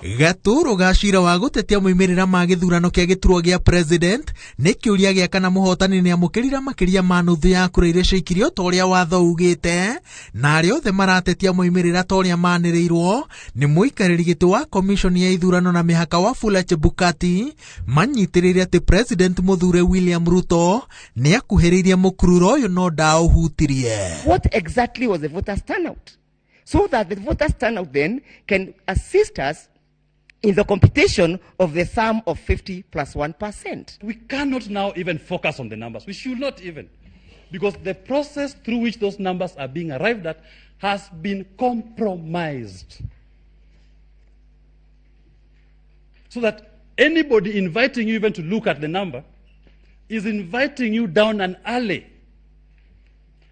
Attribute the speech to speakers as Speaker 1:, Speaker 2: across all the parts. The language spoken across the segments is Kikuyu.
Speaker 1: Gatũrũ ga cira wa gũtetia moimĩrĩra ma gĩthurano kĩa gĩturwa gĩa president nĩ kĩũria gĩa kana mũhotani nĩamũkĩrire makĩria ma nuthu ya kura iria ciaikirio ta ũrĩa watho ugĩte, na arĩa othe maratetia moimĩrĩra ta ũrĩa manĩrĩirwo nĩ mũikarĩri gĩtĩ wa komishoni ya ithurano na mĩhaka Wafula Chebukati manyitĩrĩire atĩ president mũthure William Ruto nĩakuhĩrĩirie mũkururo ũyũ no ndaũhutirie.
Speaker 2: What exactly was the voters' turnout? So that the voters' turnout then can assist us in the computation of the sum of 50 plus 1%.
Speaker 3: We cannot now even focus on the numbers. We should not even. Because the process through which those numbers are being arrived at has been compromised. So that anybody inviting you even to look at the number is inviting you down an alley,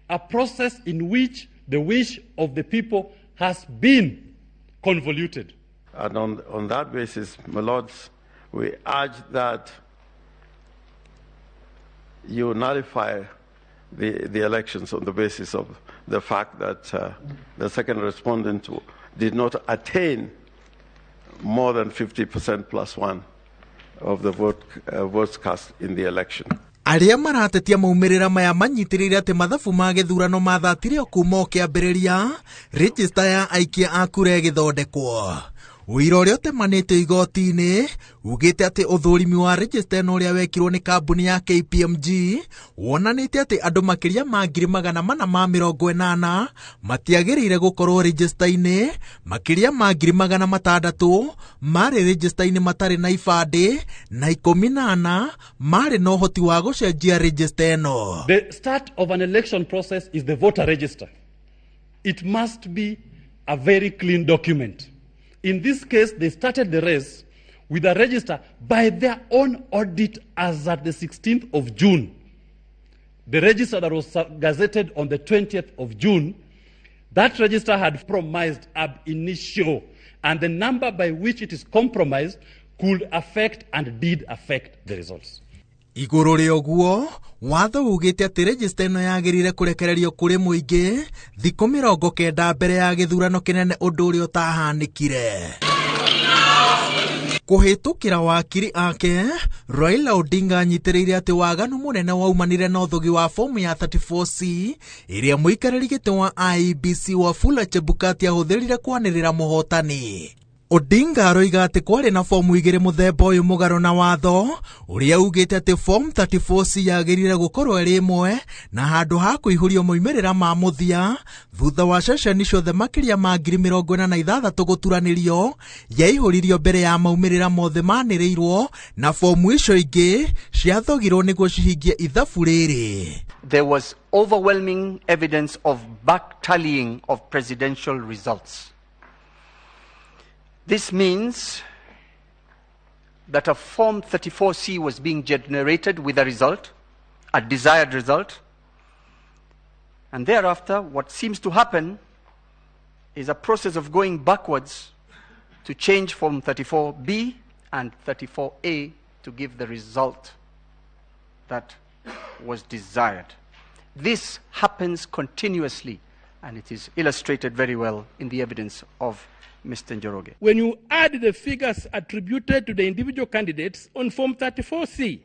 Speaker 3: a process in which the wish of the people has been convoluted.
Speaker 4: And on that basis, my lords, we urge that you nullify the elections on the basis of the fact that the second respondent did not attain more than 50% plus one of the votes cast in the election.
Speaker 1: Arĩa maratetia maumĩrĩra maya manyitĩrĩire atĩ mathabu ma gĩthurano mathatire o kuma o kĩambĩrĩria register ya aikia a kura ĩgĩthondekwo. Ũira ũrĩa ũtemanĩtio igoti-inĩ ugĩte atĩ ũthũrimi wa register ĩno ũrĩa wekirwo nĩ kambuni ya KPMG wonanĩtie atĩ andũ makĩria ma 480,000 matiagĩrĩire gũkorwo register-inĩ, makĩria ma 600,000 marĩ register-inĩ matarĩ na ibandĩ na 14 marĩ na ũhoti wa gũcenjia register ĩno.
Speaker 3: The start of an election process is the voter register. It must be a very clean document. In this case, they started the race with a register by their own audit as at the 16th of June. The register that was gazetted on the 20th of June, that register had promised ab initio, and the number by which it is compromised could affect and did affect the results.
Speaker 1: Igũrũ rĩa ũguo, watho ugĩte atĩ register ĩno yagĩrĩire kũrekererio kũrĩ mũingĩ thikũ 90 mbere ya gĩthurano kĩnene, ũndũ ũrĩa ũtahanĩkire. Kũhĩtũkĩra wakiri ake, Raila Odinga anyitĩrĩire atĩ waganu mũnene waumanire na ũthũgi wa fomu ya 34C ĩrĩa mũikarĩri gĩtĩ wa IEBC Wafula Chebukati ahũthĩrire kwanĩrĩra mũhotani. Odinga aroiga atĩ kwarĩ na fomu igĩrĩ mũthemba ũyũ mũgarũ na watho ũrĩa ugĩte atĩ form 34C yagĩrĩire gũkorwo ĩrĩ ĩmwe na handũ ha kũihũrio moimĩrĩra ma mũthia thutha wa ceceni ciothe makĩria ma 46,000 gũturanĩrio yaihũririo mbere ya maumĩrĩra mothe manĩrĩirwo na fomu icio ingĩ ciathogirwo nĩguo cihingie ithabu rĩrĩ.
Speaker 5: There was overwhelming evidence of back tallying of presidential results. This means that a Form 34C was being generated with a result, a desired result, and thereafter what seems to happen is a process of going backwards to change Form 34B and 34A to give the result that was desired. This happens continuously, and it is illustrated very well in the evidence of Mr. Njoroge.
Speaker 6: When you add the figures attributed to the individual candidates on Form 34C,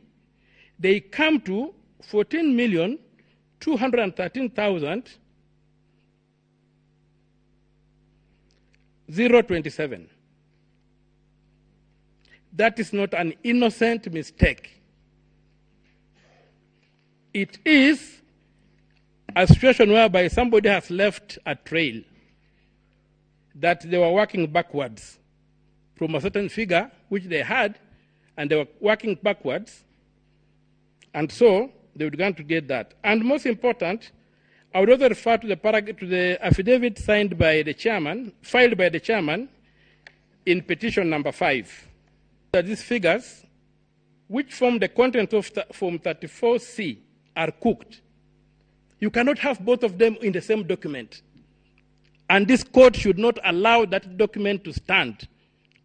Speaker 6: they come to 14,213,027. That is not an innocent mistake. It is a situation whereby somebody has left a trail that they were working backwards from a certain figure which they had, and they were working backwards, and so they began to get that. And most important, I would also refer to the affidavit signed by the chairman, filed by the chairman in petition number 5. That these figures, which form the content of Form 34C, are cooked. You cannot have both of them in the same document. And this court should not allow that document to stand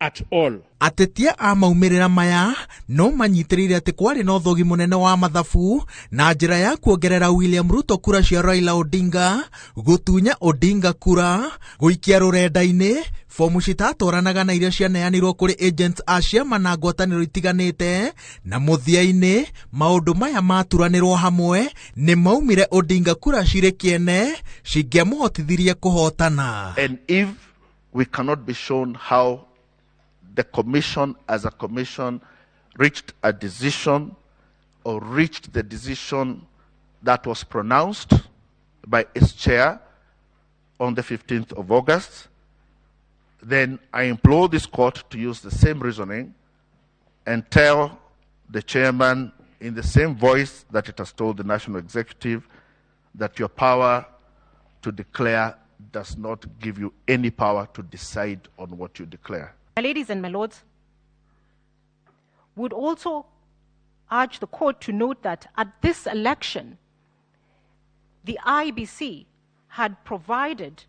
Speaker 6: at all.
Speaker 1: Atetia a maumĩrĩra maya no manyitĩrĩire atĩ kwarĩ na ũthogi mũnene wa mathabu na njĩra ya kuongerera William Ruto kura cia Raila Odinga, gũtunya Odinga kura, gũikia rũrenda-inĩ fomu citatwaranaga na iria cianeanirwo kũrĩ agents a ciama na ngwatanĩro itiganĩte, na mũthia-inĩ maũndũ maya maturanĩrwo hamwe nĩ maumire Odinga kura cirĩ kĩene cingĩamũhotithirie kũhotana.
Speaker 7: And if we cannot be shown how the commission as a commission reached a decision or reached the decision that was pronounced by its chair on the 15th of August, then I implore this court to use the same reasoning and tell the chairman in the same voice that it has told the national executive that your power to declare does not give you any power to decide on what you declare.
Speaker 8: My ladies and my lords, would also urge the court to note that at this election, the IEBC had provided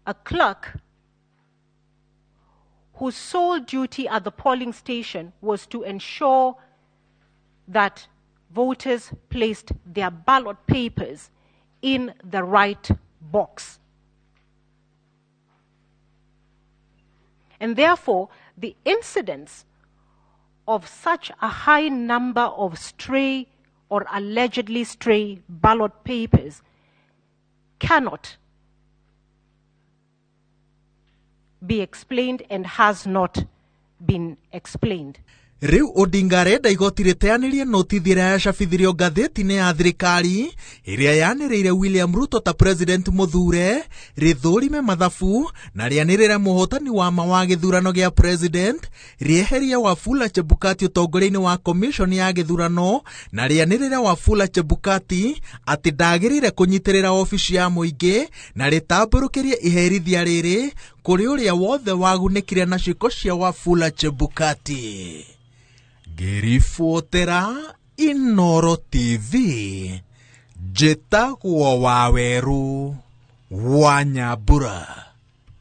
Speaker 8: a clerk whose sole duty at the polling station was to ensure that voters placed their ballot papers in the right box. And therefore, the incidence of such a high number of stray or allegedly stray ballot papers cannot be explained and has not been explained.
Speaker 1: Rĩu Odinga arenda igoti rĩteanĩrie notithi ĩrĩa yacabithirio ngathĩti-inĩ ya thirikari ĩrĩa yanĩrĩire William Ruto ta president mũthure, rĩthũrime mathabu na rĩanĩrĩre mũhotani wa ma wa gĩthurano gĩa president, rĩeherie Wafula Chebukati ũtongoria-inĩ wa commission ya gĩthurano na rĩanĩrĩre Wafula Chebukati atĩ ndagĩrĩire kũnyitĩrĩra obici ya mũingĩ na rĩtambũrũkĩrie iherithia rĩrĩ kũrĩ ũrĩa wothe wagunĩkire na ciĩko cia Wafula Chebukati. Ngĩribotera Inooro TV, njĩtagwo Wawerũ wa Nyambura.